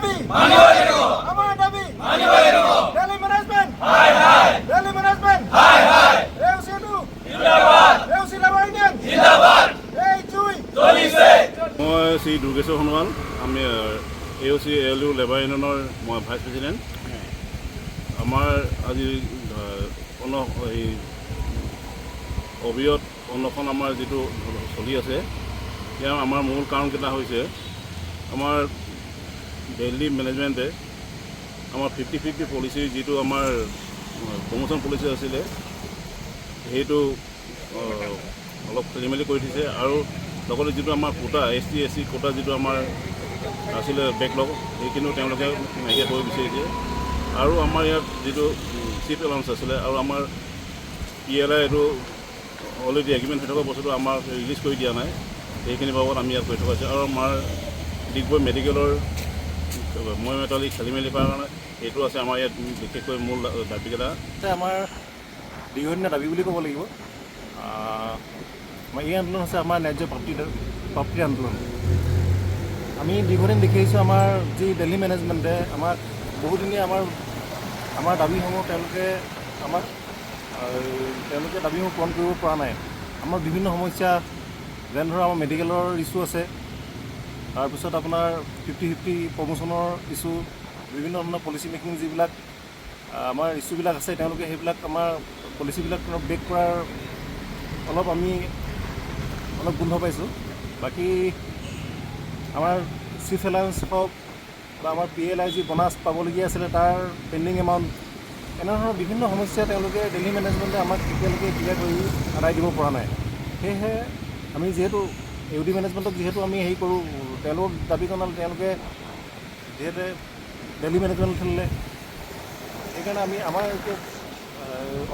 দাবী মানিব লাগিব। আমাৰ দাবী মানিব লাগিব। দিল্লী মেনেজমেণ্ট হায় হায়, দিল্লী মেনেজমেণ্ট হায় হায়। এওচিটো জিন্দাবাদ, এওচি লেবাৰ ইউনিয়ন জিন্দাবাদ। এই জুই জ্বলিছে। মই শ্ৰী দুৰ্গেশ্বৰ সোণোৱাল। আমি এ অ' চি এল ইউ লেবাৰ ইউনিয়নৰ মই ভাইচ প্ৰেচিডেণ্ট। আমাৰ আজি এই অবিৰত অনশন আমাৰ যিটো চলি আছে, ইয়াৰ আমাৰ মূল কাৰণকেইটা হৈছে আমাৰ দিল্লী মেনেজমেণ্টে আমাৰ 50-50 পলিচি, যিটো আমাৰ প্ৰমোশ্যন পলিচি আছিলে, সেইটো অলপ খেলি মেলি কৰি থৈছে। আৰু লগতে যিটো আমাৰ quota, S T, S C quota যিটো আমাৰ আছিলে বেকলগ, সেইখিনিও তেওঁলোকে নাইকিয়া কৰিব বিচাৰিছে। আৰু আমাৰ ইয়াত যিটো চিফ্ট এলাউন্স আছিলে আৰু আমাৰ পি এল I, এইটো অলৰেডি এগ্ৰিমেণ্ট হৈ থকা বস্তুটো আমাক ৰিলিজ কৰি দিয়া নাই। সেইখিনি বাবদ আমি ইয়াত কৰি থকা হৈছে। আৰু আমাৰ ডিগবৈ মেডিকেলৰ মই মেটালি খেলি মেলি কৰাৰ কাৰণে এইটো আছে আমাৰ ইয়াত বিশেষকৈ মূল দাবীকেইটা। আমাৰ দীৰ্ঘদিনীয়া দাবী বুলি ক'ব লাগিব। আমাৰ এই আন্দোলন হৈছে আমাৰ ন্যায্য প্ৰাপ্তিৰ আন্দোলন। আমি দীৰ্ঘদিন দেখি আহিছোঁ, আমাৰ যি দিল্লী মেনেজমেণ্টে আমাক বহুদিনীয়া আমাৰ দাবীসমূহ তেওঁলোকে আমাক তেওঁলোকে দাবীসমূহ পূৰণ কৰিব পৰা নাই। আমাৰ বিভিন্ন সমস্যা, যেনে ধৰক আমাৰ মেডিকেলৰ ইছ্যু আছে, তাৰপিছত আপোনাৰ 50-50 প্ৰমোশ্যনৰ ইছ্যু, বিভিন্ন ধৰণৰ পলিচি মেকিং যিবিলাক আমাৰ ইছ্যুবিলাক আছে, তেওঁলোকে সেইবিলাক আমাৰ পলিচিবিলাক ব্ৰেক কৰাৰ অলপ আমি অলপ গোন্ধ পাইছোঁ। বাকী আমাৰ চিফ্ট এলাউন্স হওক বা আমাৰ পি এল I যি বনাছ পাবলগীয়া আছিলে, তাৰ পেণ্ডিং এমাউণ্ট, এনেধৰণৰ বিভিন্ন সমস্যা তেওঁলোকে দিল্লী মেনেজমেণ্টে আমাক এতিয়ালৈকে ক্লিয়াৰ কৰি আদায় দিব পৰা নাই। সেয়েহে আমি যিহেতু ইউ ডি মেনেজমেণ্টক যিহেতু আমি হেৰি কৰোঁ, তেওঁলোকক দাবী জনালে তেওঁলোকে যিহেতু দিল্লী মেনেজমেণ্ট খেলিলে, সেইকাৰণে আমি আমাৰ এতিয়া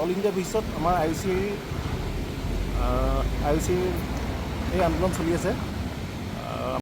অল ইণ্ডিয়া বেচিছত আমাৰ আই চিৰ এই আন্দোলন চলি আছে।